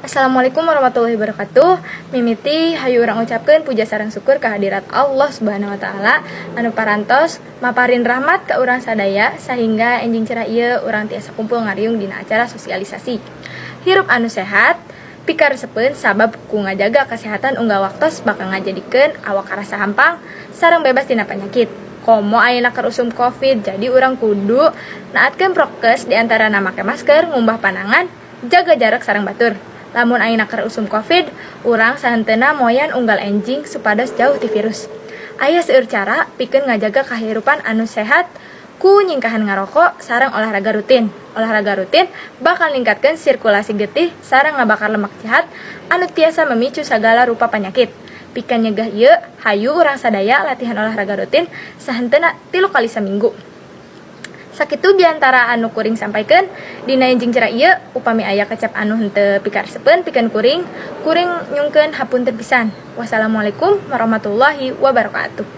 Assalamualaikum warahmatullahi wabarakatuh. Mimiti hayu urang ucapkeun puja sareng syukur kehadirat Allah Subhanahu wa Taala anu parantos maparin rahmat ka urang sadaya sehingga enjing cerah ieu urang tiasa kumpul ngariung dina acara sosialisasi. Hirup anu sehat pikaresepeun, sabab ku ngajaga kesehatan unggal waktos bakal ngajadikeun awak karasa hampang sareng bebas tina penyakit. Komo ayeuna keur usum Covid, jadi urang kudu naatkeun prokes, diantarana make masker, ngumbah panangan, jaga jarak sareng batur. Lamun ayeuna keur usum Covid, urang sahenteuna moyan unggal enjing supados jauh ti virus. Aya seueur cara pikeun ngajaga kahirupan anu sehat ku nyingkahan ngarokok sareng olahraga rutin. Olahraga rutin bakal ningkatkeun sirkulasi getih sareng ngabakar lemak jahat anu tiasa memicu sagala rupa penyakit. Pikeun nyegah ieu, hayu urang sadaya latihan olahraga rutin sahenteuna 3 kali saminggu. Sakitu biantara anu kuring sampaikan dina enjing cerah ieu. Upami aya kecap anu henteu pikaresepeun pikeun kuring, kuring nyungkeun hapunten pisan. Wassalamualaikum warahmatullahi wabarakatuh.